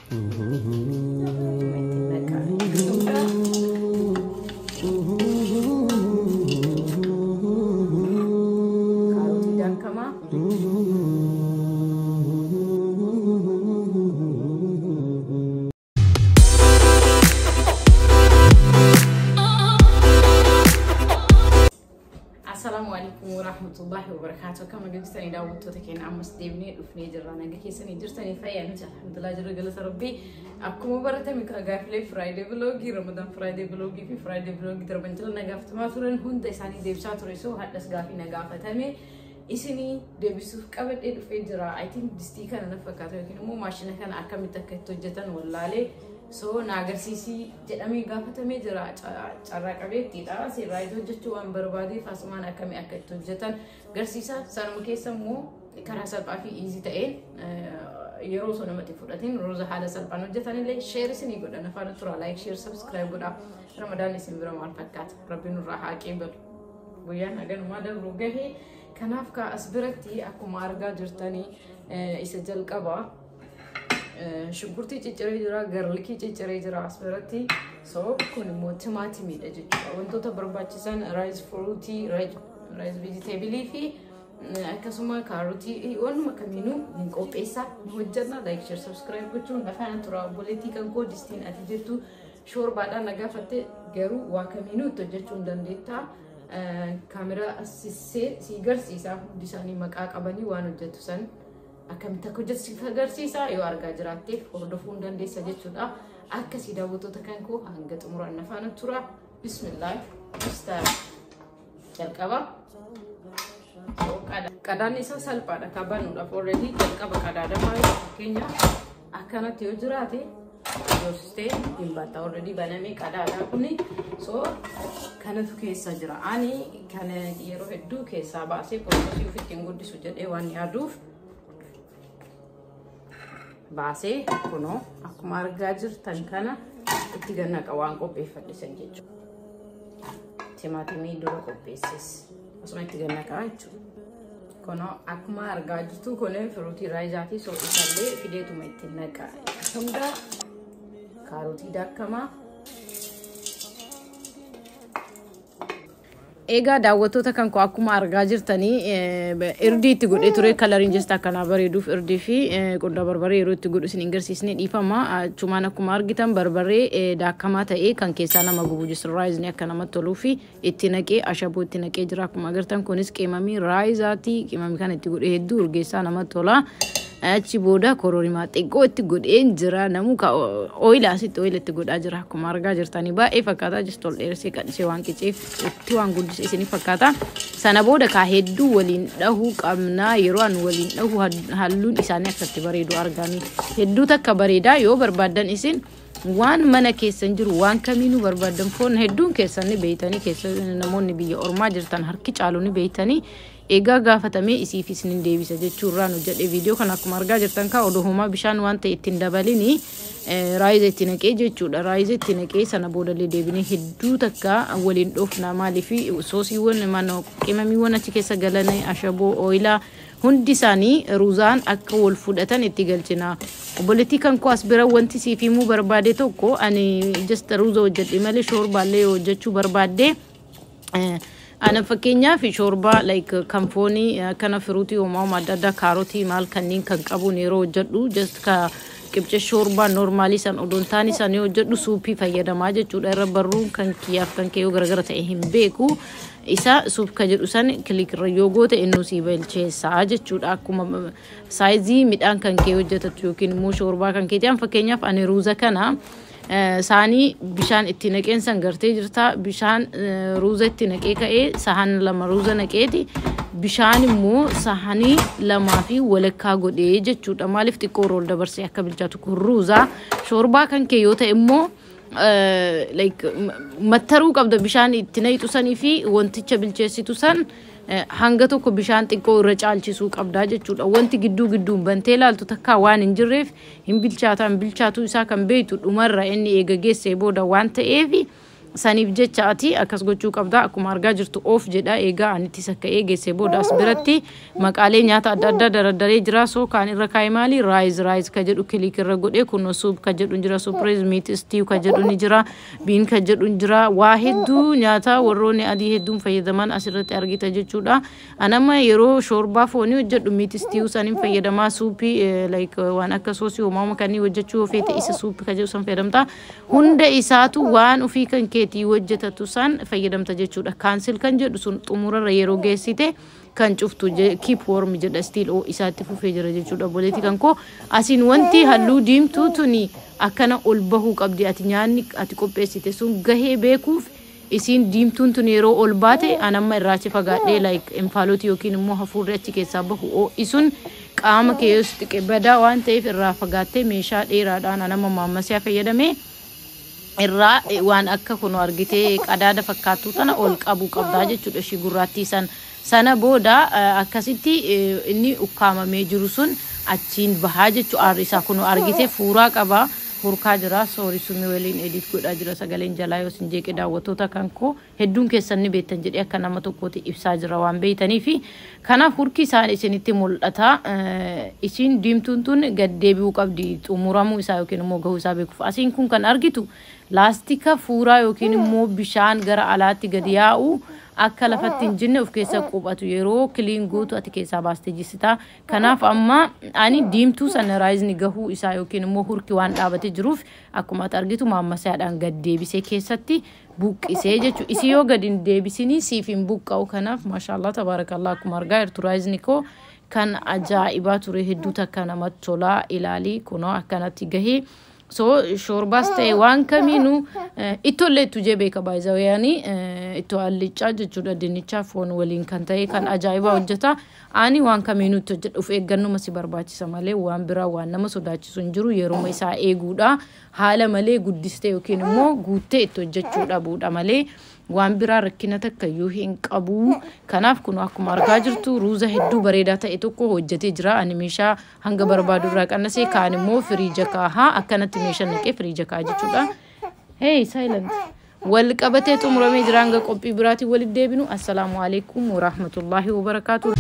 Itti naqa. Kaarotii daakamaa. Assalaamu alaikum warahmatullahi wabarakatuh. Akkam jirtanii daawwattoota keenya? Ammas deemnee dhufnee jirra. Naga keessanii jirtanii? Fayyaa nuti alhamdulillah jirra, galata Rabbii. Akkuma baratame gaafilee Friday vlogii, Ramadan Friday vlogii fi Friday vlogii darban jala nagaafatamaa turan hunda isaanii deebisaa ture. So hadhas gaafii nagaafatame isinii deebisuuf qabadhee dhufee jira. I think distii kana na fakkaata yookiin immoo maashina kana akkamitti akka itti hojjetan wallaalee, so na agarsiisii jedhamee gaafatamee jira. Carraa qabeettiidha. Seerraa hojjechuu waan barbaadeef asumaan akkamii akka itti hojjetan garsiisa. Sanuma keessa immoo karaa salphaa fi easy ta'een, yeroo osoo namatti fudhatiin ruuza haala salphaan hojjetan illee share isinii godhan. Afaan tura, like, share, subscribe godha. Ramadaan isin bira maal fakkaata? Rabbi nurraa haa qeebalu. Guyyaan haganumaa dabru gahee. Kanaaf kaa as biratti akkuma argaa jirtanii isa jalqabaa shunkurtii cicciree jira, garlicii cicciree jira as biratti. So kun immoo timaatimiidha jechuudha. Wantoota barbaachisan rice fruitii, rice vegetableii fi akkasuma kaarotii, wannuma kamiinuu hin qopheessaa, ni hojjanna. Like, share, subscribe gochuun afaan tura. Obboleettii kan koo distiin ati jettu shoorbaadhaan na gaafatte, garuu waa kamiinuu itti hojjechuu hin dandeettaa. Kaameraa assissee si garsiisa, hundi isaanii maqaa qabanii waan hojjetu san akkamitti akka hojjetu si agarsiisa. Yoo argaa jiraatteef hordofuu hin dandeessa jechuudha. Akkasii daawwattoota kan koo, hanga xumuraan afaan tura. Bismillah. Jalqaba. Qadaan isaa salphaadha kan banuudhaaf, already jalqaba qadaadamaa. Fakkeenya akkanatti yoo jiraate doorsistee hin batta, already banamee qadaadha kuni. So kanatu keessa jira. Ani kana yeroo hedduu keessaa baasee processii ofitti hin guddisu jedhee waan yaaduuf baasee kunoo akkuma argaa jirtan kana itti gannaqa waan qopheeffadhe san jechuudha. Timaatimii dura qopheesses asuma itti gannaqaa jechuudha. Kunoo akkuma argaa jirtu kun fruitii raayizaati, so isallee fideetuma itti naqa. Hunda kaarotii daakamaa. Egaa daawwattoota kan koo, akkuma argaa jirtanii irdii itti godhee ture. Coloriin jesta akkanaa bareeduuf irdii fi qondaa barbaree yeroo itti godhu isin hin garsiisne, dhiifama. Achumaan akkuma argitan barbaree daakamaa ta'ee kan keessaa nama gubu jira. Raayizni akka namatti toluu fi itti naqee ashaboo itti naqee jira. Akkuma agartan kunis qeemamii raayizaati. Qeemamii kana itti godhee hedduu urgeessaa namatti tola. Achi booda kororimaa xiqqoo itti godheen jira. Namu ooyila asitti ooyila itti godhaa jira. Akkuma argaa jirtanii baay'ee fakkaataa jirtu, ol dheersee qadhisee waan qiceef itti waan guddise isinii fakkaata. Sana booda kaa hedduu waliin dhahuu qabnaa. Yeroo an waliin dhahu halluun isaanii akkatti bareedu argami. Hedduu takka bareedaa. Yoo barbaaddan isin waan mana keessan jiru waan kamiinuu barbaaddan, foon hedduun keessan ni beeytanii, keessa namoonni biyya ormaa jirtan harki caalu ni beeytanii. Egaa gaafatamee isiif isinin deebisa jechuurraan hojjedhe viidiyoo kana. Akkuma argaa jirtan kaa odoo homaa bishaan waan ta'e ittiin dabalini raayiza itti naqee jechuudha. Raayiza itti naqee sana boodallee deebinee hedduu takka waliin dhoofna. Maaliif soosiiwwan mana qimamiiwwan achi keessa galan, ashaboo, ooyilaa, hundi isaanii ruuzaan akka wal fudhatan itti galchina. Obboleettii kan koo, as bira wanti siif himuu barbaade tokko, ani just ruuza hojjedhe malee shoorbaallee hojjechuu barbaadde, ana fakkeenyaaf shoorbaa like kan foonii akkana fruitii uumamaa adda addaa, kaarotii maal kanneen kan qabuun yeroo hojjedhu, just ka qibce shoorbaa normalii san odoon taane san yoo hojjedhu soupii fayyadamaa jechuudha. Irra barruun kan kiyyaaf kan kee yoo garagara ta'e hin beeku. Isa soup ka jedhu san click irra yoo goote innuu sii bilcheessaa jechuudha. Akkuma sizeii midhaan kan kee hojjetatu yookiin immoo shoorbaa kan keetii. An fakkeenyaaf ani ruuza kana saanii bishaan itti naqeen san gartee jirta. Bishaan ruuza itti naqee ka'ee sahan 2 ruuza naqeeti, bishaan immoo sahanii 2.5 godhee jechuudha. Maaliif xiqqoo rool dabarsee akka bilchaatu. Kun ruuzaa. Shoorbaa kan kee yoo ta'e immoo like mattaruu qabda, bishaan itti naqxu sanii fi wanticha bilcheessitu san hanga tokko bishaan xiqqoo irra caalchisuu qabdaa jechuudha. Wanti gidduu gidduun bantee ilaaltu takkaa waan hin jirreef hin bilchaatu isaa kan beektu dhumarra inni eega geessee booda waan ta'eef. Saniif jecha ati akkas gochuu qabda. Akkuma argaa jirtu off jedha. Egaa anitti sakka'ee geesse booda as biratti maqaalee nyaata adda addaa daraddaree jira. So kaan irra kaa'e maali? Rice, rice ka jedhu click irra godhee, kunoo soup ka jedhu jira, soup rice, meat stew ka jedhu ni jira, bean ka jedhu jira. Waa hedduu nyaata warroonni adii hedduun fayyadaman asirratti argita jechuudha. Anama yeroo shoorbaa foonii hojjedhu meat stew saniin fayyadamaa. Soupii like waan akka soosii uumamaa kanneen hojjechuu feete isa soup ka jedhu san fayyadamta. Hunda isaatu waan ofii kan keetii hojjetatu san fayyadamta jechuudha. Cancel kan jedhu sun xumurarra yeroo geessite kan cuftu. Keep warm jedha, still isaatti fufee jira jechuudha. Boleetii kan koo, asiin wanti halluu diimtuu tuni akkana ol bahuu qabdi. Ati nyaanni ati qopheessite sun gahee beekuuf isiin diimtuun tun yeroo ol baate, anamma irraachi fagaadhee, like infaalotii yookiin immoo hafuurri achi keessaa bahu ho'i sun qaama kee yoo xiqqe badaa waan ta'eef irraa fagaattee meeshaa dheeraadhaan, anamma maammasiyaa fayyadamee, irraa waan akka kun argitee qadaada fakkaattu tana ol qabuu qabdaa jechuudha, ishii gurraattii san. Sana booda akkasitti inni ukkaamamee jiru sun achiin bahaa jechuu. Aarri isaa kun argitee fuuraa qaba, hurkaa jira. Sorry, sumii waliin edit godhaa jira. Sagaleen jalaa yoo isin jeeqe, daawwattoota kan koo hedduun keessan ni beektan jedhee akka nama tokkooti ibsaa jira waan beektanii fi kanaaf hurki isaan isinitti mul'ata. Isiin diimtuun tun gad deebi'uu qabdi xumuramuu isaa yookiin immoo gahuu isaa beekuuf. Asiin kun kan argitu laastika fuuraa yookiin immoo bishaan gara alaatti gadi yaa'u akka lafatti hin jinne of keessa quphatu. Yeroo clean gootu ati keessaa baastee jissita. Kanaaf amma ani diimtuu sana riceni gahuu isaa yookiin immoo hurki waan dhaabatee jiruuf, akkuma ati argitu maammasaadhaan gad deebisee keessatti buqqisee jechuudha. Isii yoo gad hin deebisinii siif hin buqqa'u. Kanaaf maashaallah, tabaarakallaa, akkuma argaa jirtu riceni koo kan ajaa'ibaa ture, hedduu takka namatti tolaa. Ilaalii, kunoo akkanatti gahee. So shoorbaas ta'e waan kamiinuu ittollee ittu jee beeka baay'izawayanii ittoo allichaa jechuudha, dinnichaa foon waliin kan ta'e kan ajaa'ibaa hojjeta. Ani waan kamiinuu itti hojjedha, of eeggannuma si barbaachisa malee waan biraa waan nama sodaachisu hin jiru. Yeroo isaa eeguudha, haala malee guddistee yookiin immoo guuttee itti hojjechuu dhabuudha malee waan biraa rakkina takka iyyuu hin qabu. Kanaaf kun akkuma argaa jirtu ruuza hedduu bareedaa ta'e tokko hojjetee jira. Ani meeshaa hanga barbaadu irraa qannasee, kaan immoo firiija kaahaa, akkanatti meeshaa naqee firiija kaahaa jechuudha. Hey, silent. Wal qabatee xumuramee jira. Hanga qophii biraatiin walitti deebinu. Assalaamu alaikum warahmatullaahi wabarakaatu.